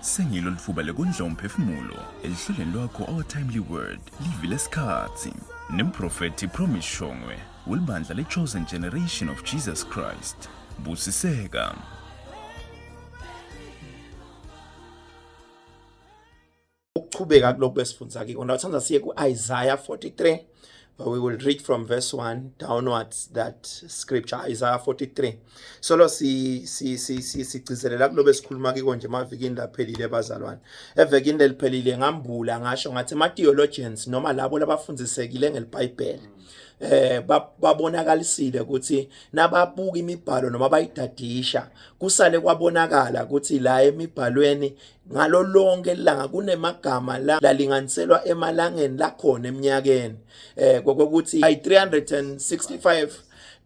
Sengilo litfuba lekondla umphefumulo elihlelweni lwakho Our Timely Word, livi lesikhatsi. Nemprofethi Promise Shongwe welibandla le-Chosen Generation of Jesus Christ. Busiseka. Ukuchubeka kulokhu besifundza kiko ndawuthanda siye ku-Isaiah 43, but we will read from verse 1 downwards that scripture, Isaiah 43. Solo si si si si sigcizelela kulobe sikhuluma kiko nje emavikini laphelile bazalwane. Evekini leliphelile ngambula ngasho ngathi ama theologians noma labo labafundisekile ngeliBhayibheli babonakalisile ukuthi nababuka imibhalo noma bayidadisha kusale kwabonakala ukuthi la emibhalweni ngalo lonke ilanga kunemagama la lalinganiselwa emalangeni lakhona eminyakeni kokuthi ay 365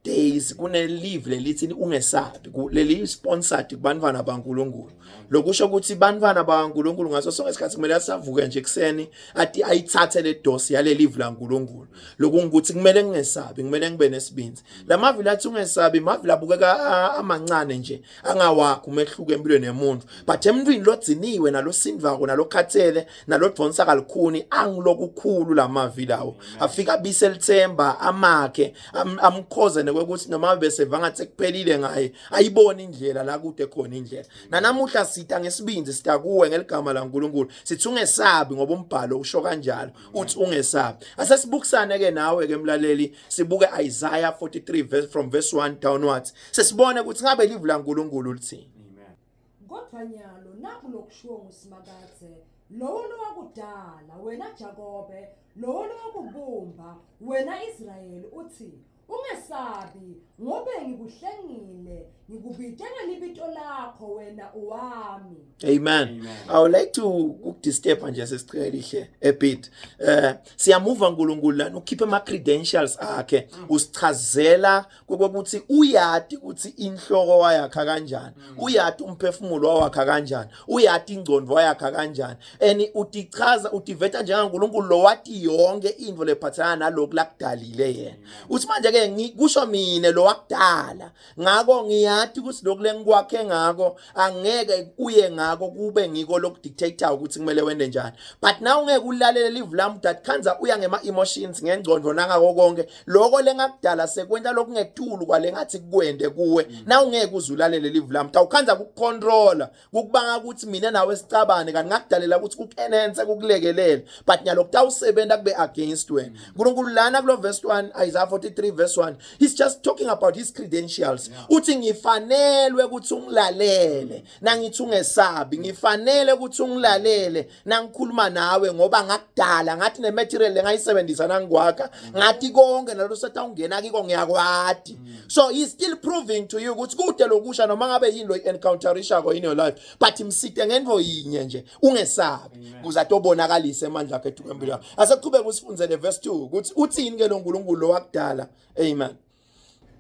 days kune leave lelithi ungesabi leli sponsored kubantwana baNkuluNkulu. Lokusho ukuthi bantwana baNkuluNkulu ngaso sonke isikhathi kumele asavuke nje ekseni ati ayithathe le dose yale leave laNkuluNkulu. Lokungukuthi kumele ngingesabi, kumele ngibe nesibindi. Lamavi lathi ungesabi mavi labukeka amancane nje angawakho umehluko empilweni yomuntu, but emntwini lodziniwe nalosindvako nalokhathele nalodvonsa kalukhuni angilokukhulu lamavi lawo afika abise lithemba amakhe amkhoze nekwekuthi noma bese vangathi sekuphelile ngaye ayibone indlela la kude khona indlela. Nanamuhla sita ngesibindi sita kuwe ngeligama laNkuluNkulu, sithi ungesabi ngoba umbhalo usho kanjalo, uthi ungesabi. Asesibukisane ke nawe ke mlaleli, sibuke Isaiah 43 verse from verse 1 downwards, sesibone ukuthi ngabe livu laNkuluNkulu lithini. Kodwa nyalo naku lokushiwo nguSimakadze, lowo lowakudala, wena Jakobe, lowo lowakubumba, wena Israyeli, uthi, Ungesabi, ngobe ngikuhlengile, ngikubite ngelibito lakho, wena uwami. Amen. Amen. I would like to ukudisturb nje sesicela lihle a bit. Siyamuva uNkulunkulu lana ukhipha ama credentials akhe, usichazela kokuthi uyati ukuthi inhloko wayakha kanjani, uyati umphefumulo wawakha kanjani, uyati ingcondo wayakha kanjani, and utichaza utiveta njengaNkulunkulu lo wati yonke into lephathelana naloku lakudalile yena. Uthi manje ke kusho mina lo wakudala, ngako ngiyati ukuthi lokhu lengikwakhe ngako angeke uye ngako kube ngiko lokudictate ukuthi kumele wende njani, but now ungeke ulalele live lami that khanza uya ngema emotions ngengcondo nangako konke lokho lengakudala sekwenta lokungetulu kwalengathi kukwende kuwe. Na ungeke uzulalele live lami tawukhanza kukucontrola kukubanga ukuthi mina nawe sicabane, kanti ngakudalela ukuthi kukenense kukulekelele, but nyalo kutawusebenza kube against wena. uNkulunkulu lana kulo verse 1, Isaiah 43 verse 1, he's just talking about his credentials. Uthi ngifanelwe ukuthi ungilalele nangithi ungesabi, ngifanele ukuthi ungilalele nangikhuluma nawe ngoba ngakudala ngathi nematerial lengayisebenzisa nangikwakha ngathi konke nalo setha ungena kiko ngiyakwati. So he's still proving to you ukuthi kude lokusha noma ngabe yini lo encounterishako in your life, but msite ngento yinye nje, ungesabi, kuze atobonakalise amandla akhe edukwempilo yakho. Asekuqhubeka usifundzele verse 2 ukuthi uthini ke lo nkulunkulu lo wakudala. Amen.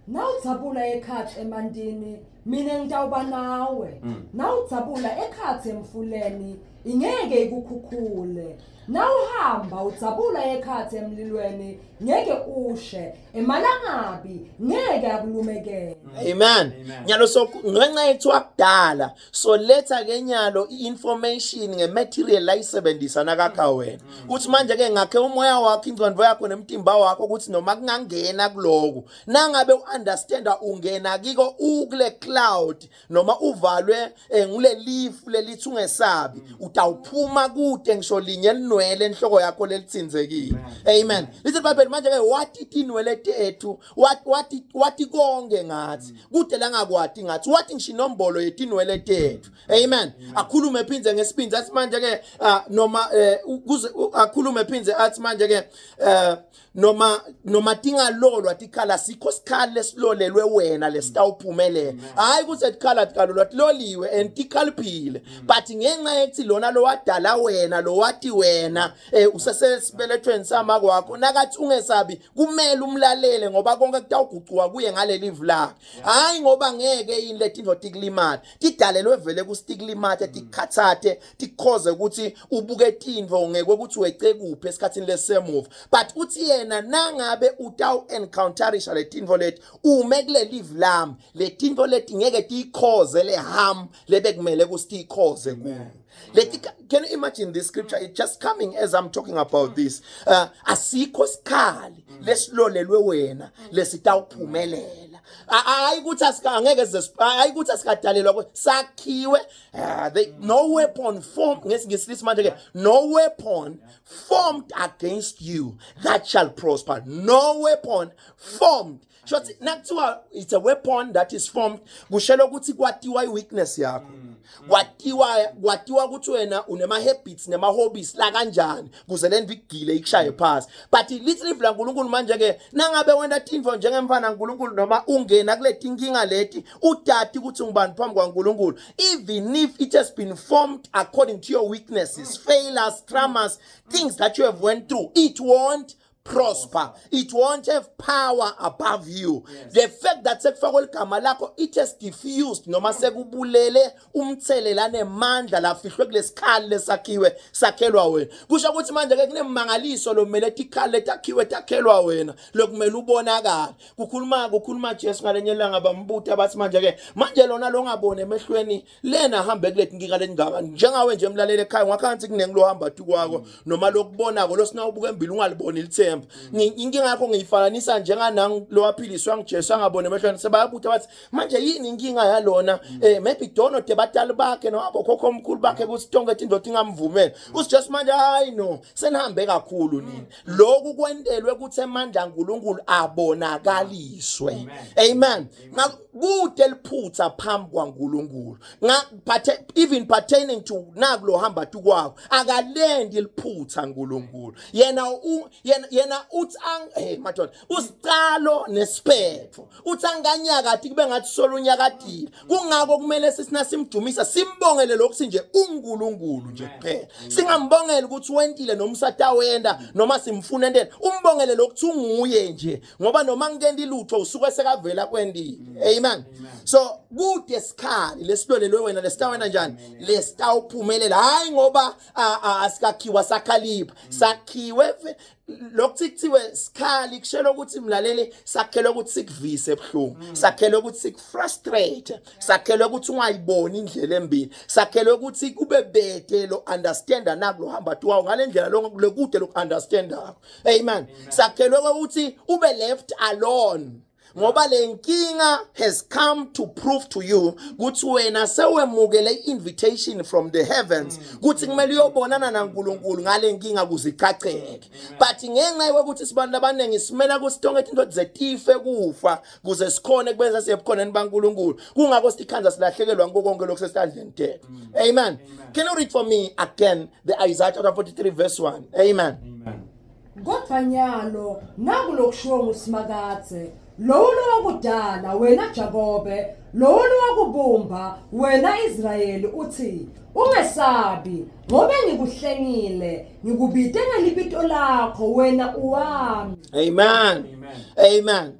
Nawudzabula ekhatsi emantini, mina ngitawuba nawe. Nawudzabula ekhatsi emfuleni, ingeke ikukhukhule. Nawuhamba udzabula ekhatsi emlilweni, ngeke ushe. Emalangabi ngeke akulumekele. Amen. Nyalo so ngenxa yethu wakudala, so letha ke nyalo i-information ngematerial layisebenzisa nakakha wena. Uthi manje ke ngakhe umoya wakho, ingqondo yakho nemtimba wakho ukuthi noma kungangena kuloku, nangabe uunderstanda ungena kiko ukule cloud noma uvalwe ngule leaf lelithi ungesabi, utawuphuma kude ngisho linye linwele enhloko yakho lelitsinzekile. Amen. Lithi iBhayibheli manje ke wathi tinwele tethu, wathi wathi konke ngathi kude langakwati ngathi wathi ngisho inombolo yetinwele tethu. Amen. Akhulume phindze ngesibindi athi manje ke noma kuze akhulume phindze athi manje ke noma tingalolwa tikhala, sikho sikhali lesilolelwe wena lesitawuphumelela. Hayi ukuthi tikhala tikalolwa, tiloliwe and tikhaliphile, but ngenxa yethi lona lowadala wena lowati wena usesesibelethweni sama kwakho nakathi ungesabi, kumele umlalele ngoba konke kutawugucuka kuye ngaleli lakhe. Hayi ngoba ngeke yini letinto tikulimate, tidalelwe vele kusitikulimate, tikukhathate, tikukhoze ukuthi ubuke tintfo ngeke ukuthi wece kuphi esikhathini lesemuva, but uthi yena nangabe utawu encounterisha letintfo leti ume kule live lami, letintfo leti ngeke tiyikhoze le harm lebekumele kusitiyikhoze kuwe. Leti can you imagine this scripture it just coming as I'm talking about this. Asikho sikhali lesilolelwe wena lesitawuphumelela. Hayi ukuthi asika angeke hayi ukuthi asikadalelwa sakhiwe they no weapon formed ngesingisi manje ke no weapon formed against you that shall prosper. No weapon formed shothi nakuthiwa it's a weapon that is formed kushela ukuthi kwatiwa i-weakness yakho kwatiwa ukuthi wena unema habits nema hobbies la kanjani kuze le nto igile ikushaye phasi. But literally vula uNkulunkulu manje ke nangabe wena tintfo njengemfana uNkulunkulu noma ungena kule tinkinga leti udati ukuthi ngubani phambi kwaNkulunkulu, even if it has been formed according to your weaknesses, failures, traumas, things that you have went through, it won't prosper, it won't have power above you. The fact that sekufakwe ligama lakho, it has diffused noma sekubulele umthelela nemandla lafihlwe kulesikhali lesakhiwe sakhelwa wena. Kusho ukuthi manje ke kunemangaliso lomele tikhali letakhiwe takhelwa wena lokumele ubonakale. Kukhuluma Jesu ngalenye ilanga bambuta bathi manje ke manje lona longabona emehlweni lena hambe kuleti nkinga lengaka njengawe nje emlaleli ekhaya ungakhanthi kunengi lohamba tukwako noma lokubonako losina ubuka embili ungaliboni lithemba. Inkinga yakho ngiyifananisa njenganangu lowaphiliswa nguJesu angaboni emehlweni. Sebayabuta bathi manje yini inkinga yalona, maybe dono de batali bakhe noma bokhokho omkhulu bakhe ukuthi tonke indoda ingamvumeli. UJesu manje hayi no senihambe kakhulu nini, lokhu kwentelwe ukuthi amandla kaNkuluNkulu abonakaliswe. Amen. Kude liphutha phambi kwaNkuluNkulu even pertaining to nakulo hamba tukwakho akalendi liphutha uNkulunkulu. Yena uthi hey madoda, usicalo nesiphetho uthi anganyakati kube ngathi solo unyakatile. Kungako kumele sisina simdumisa simbongele lokhu nje uNkulunkulu nje kuphela, singambongela ukuthi wentile noma usatawenda noma simfuna entele, umbongele lokhu unguye nje ngoba noma ngikenti lutho usuke sekavela kwendile. Amen. So kude sikhali lesilolelwe wena lesitawena njani lesitawuphumelela, hayi ngoba asikakhiwa sakhalipha sakhiwe lokuthi kuthiwe sikhali kushela ukuthi mlaleli sakhelwe ukuthi sikuvise ebuhlungu, sakhelwe ukuthi sikufrustrate, sakhelwe ukuthi ungayiboni indlela embili, sakhelwe ukuthi kube bede lo understanda nakulo hamba tuwawo ngale ndlela lokude lo understandako. Amen. Sakhelwe ukuthi ube left alone ngoba le nkinga has come to prove to you ukuthi wena sewemukele invitation from the heavens ukuthi kumele uyobonana naNkulunkulu ngale nkinga kuze icaceke. But ngenxa yokuthi sibantu abaningi simela kusitonke into zetife kufa kuze sikhone kubenza siyebukhoneni baNkulunkulu, kungakho sikhanza silahlekelwa ngiko konke lokhu sesandleni tethu. Amen. Can you read for me again the Isaiah chapter 43 verse 1? Amen. Amen. Kodwa nyalo naku lokushiwo nguSimakadze, lowo lowakudala wena Jakobe, lowo lowakubumba wena Israyeli, uthi: ungesabi ngobe ngikuhlengile, ngikubite ngelibito lakho, wena uwami. Amen. Amen. Amen. Amen.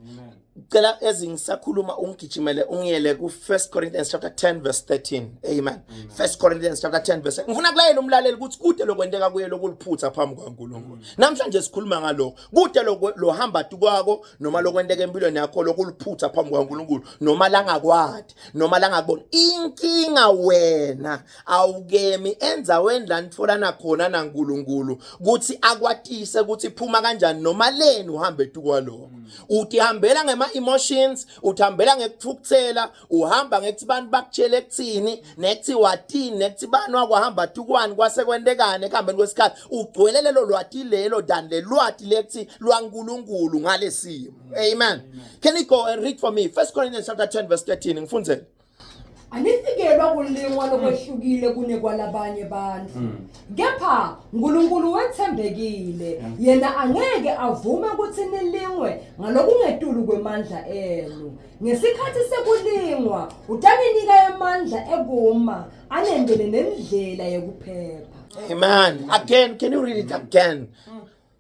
Cela ezingisakhuluma ungigijimele ungiyele ku 1 Corinthians chapter 10 verse 13. Amen. 1 Corinthians chapter 10 verse. Ngifuna kulayela umlaleli ukuthi kude lokwenteka kuye lokuliphutha phambi kwaNkulunkulu. Namhlanje sikhuluma ngalokho. Kude lohamba tukwako noma lokwenteka empilweni yakho lokuliphutha phambi kwaNkulunkulu noma langakwadi noma langakubona. Inkinga wena awukemi endzaweni la nitfolana khona naNkulunkulu ukuthi akwatise ukuthi phuma kanjani noma leni uhambe tukwalokho. Utihambela ngema emotions, uthambela ngekuthukuthela, uhamba ngekuthi bantu bakutshele ekuthini nekuthi wathini nekuthi bani wakwahamba tukwani kwase kwentekani ekuhambeni kwesikhathi ugcwele lelo lwati lelo than le lwati lekuthi lwaNkulunkulu ngalesimo. Amen. Can you go and read for me 1 Corinthians chapter 10 verse 13? Ngifundzele. Anifikelwa kulingwa lokwehlukile kunekwalabanye bantfu, kepha uNkulunkulu wethembekile, yena angeke avume ukuthi nilingwe ngalokungetulu kwemandla enu. Ngesikhathi sekulingwa utaninika emandla ekuma anendele nendlela yekuphepha. Amen. Again, can you read it again?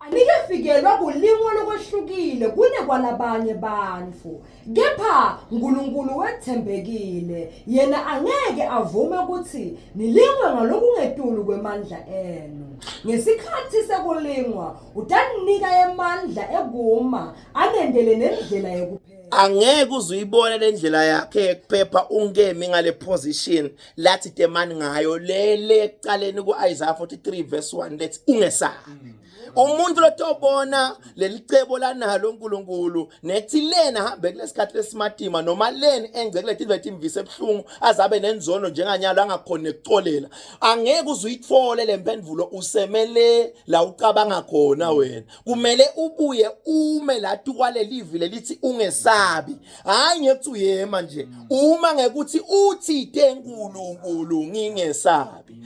Anikefikelwa kulingwa lokwehlukile kunekwalabanye bantfu, kepha uNkulunkulu wethembekile, yena angeke avume ukuthi nilingwe ngalokungetulu kwemandla enu. Ngesikhathi sekulingwa utaninika emandla ekuma anendele nendlela yekuphepha. Angeke uze uyibone lendlela yakhe yekuphepha ungemi ngale position lathi temani ngayo lele ekucaleni ku-Isaiah 43 verse 1 lethi ungesabi. Umuntu lotobona lelicebo lanalo uNkulunkulu nethi lena hambe kulesikhathi lesimatima noma lena engce kuleti timvise ebuhlungu azabe nenzono njenganyalo angakhoni nekucolela angeke uze uyithole lempendulo usemele la ucabanga khona wena. Kumele ubuye ume la tukwalelivi lelithi ungesabi, hayi ngekuthi uyema nje, uma ngekuthi uthi teNkulunkulu ngingesabi.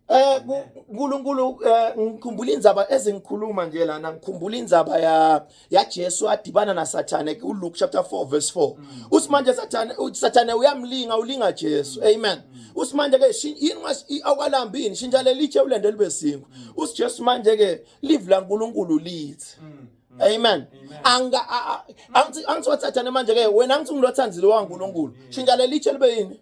uNkulunkulu ngikhumbula indzaba ezingikhuluma nje lana, ngikhumbula indzaba ya yaJesu adibana naSathane kuLuke chapter 4 verse 4. Uthi manje Sathane, uthi Sathane uyamlinga, ulinga Jesu. Amen. Uthi manje ke yini awukalambi yini, shintsha lelitshe ulende libe sinkwa. Uthi Jesu manje ke live laNkulunkulu lithi. Amen. Anga angithi angithi wathathane manje ke wena angithi ungilothanzile waNkulunkulu. Shintsha lelitshe libe yini?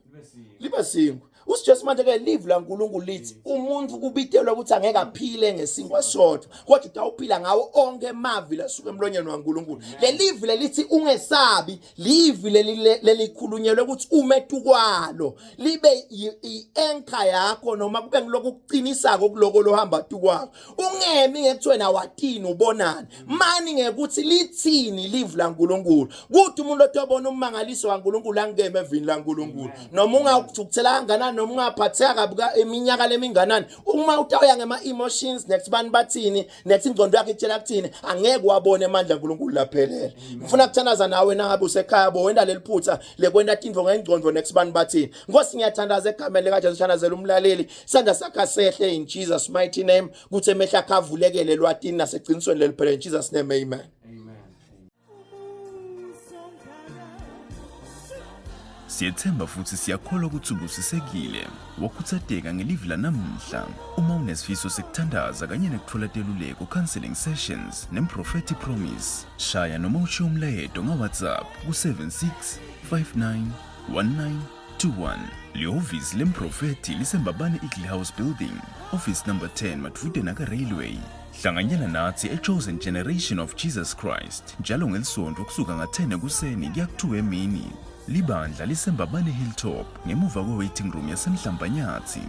Libe sinkwa. UsiJesu manje ke live laNkulunkulu lithi umuntu kubitelwa ukuthi angeke aphile ngesinkwa sodwa kodwa utawuphila ngawo onke emavi lasuka emlonyeni waNkulunkulu. Lelivi lelithi ungesabi livi lelikhulunyelwe ukuthi ume tukwalo libe i-anchor yakho noma kube ngilokhu kuqinisako kuloko lohamba tukwako. Ungemi ngekuthi wena watini ubonani, mani ngekuthi lithini livi laNkulunkulu. Kuthi umuntu otobona ummangaliso kaNkulunkulu angeme evini laNkulunkulu noma ungakuthukuthela kanganani noma ungaphatheka kabi iminyaka leminganani, uma utawuya ngema emotions next bani bathini next ingqondo yakhe itshela kuthini, angeke wabone amandla kaNkulunkulu laphelele. Ngifuna kuthandaza nawe nangabe usekhaya bo wenda leliphutha lekwenta tintfo ngengqondo next bani bathini. Nkosi ngiyathandaza egameni lika Jesu, thandazela umlaleli, sandla sakhe sehle in Jesus mighty name, kuthi emehla akhe avulekele lwatini naseqinisweni leliphelele in Jesus name, amen. Siyethemba futhi siyakholwa ukuthi ubusisekile wakhuthazeka ngelivi lanamuhla. Uma unesifiso sekuthandaza kanye nekuthola teluleko counseling sessions nemprofethi Promise, shaya noma ushiye umlayeto nga-WhatsApp ku-76 59 19 21. Lihhovisi lemprofethi lisembabane Eagle House Building, office number 10 madvude naka Railway. Hlanganyela nathi e-Chosen Generation of Jesus Christ njalo ngelisonto kusuka nga-10 ekuseni kuya ku-2 emini. Libandla lisembabane Hilltop ngemuva kwe-waiting room yasemhlambanyathi.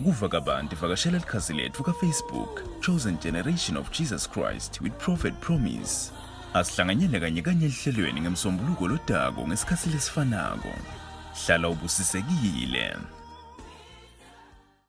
Kuva kabanti vakashela likhasi lethu ka-Facebook Chosen Generation of Jesus Christ with Prophet Promise. Asihlanganyele kanye kanye elihlelweni ngemsombuluko lodako ngesikhathi lesifanako. Hlala ubusisekile.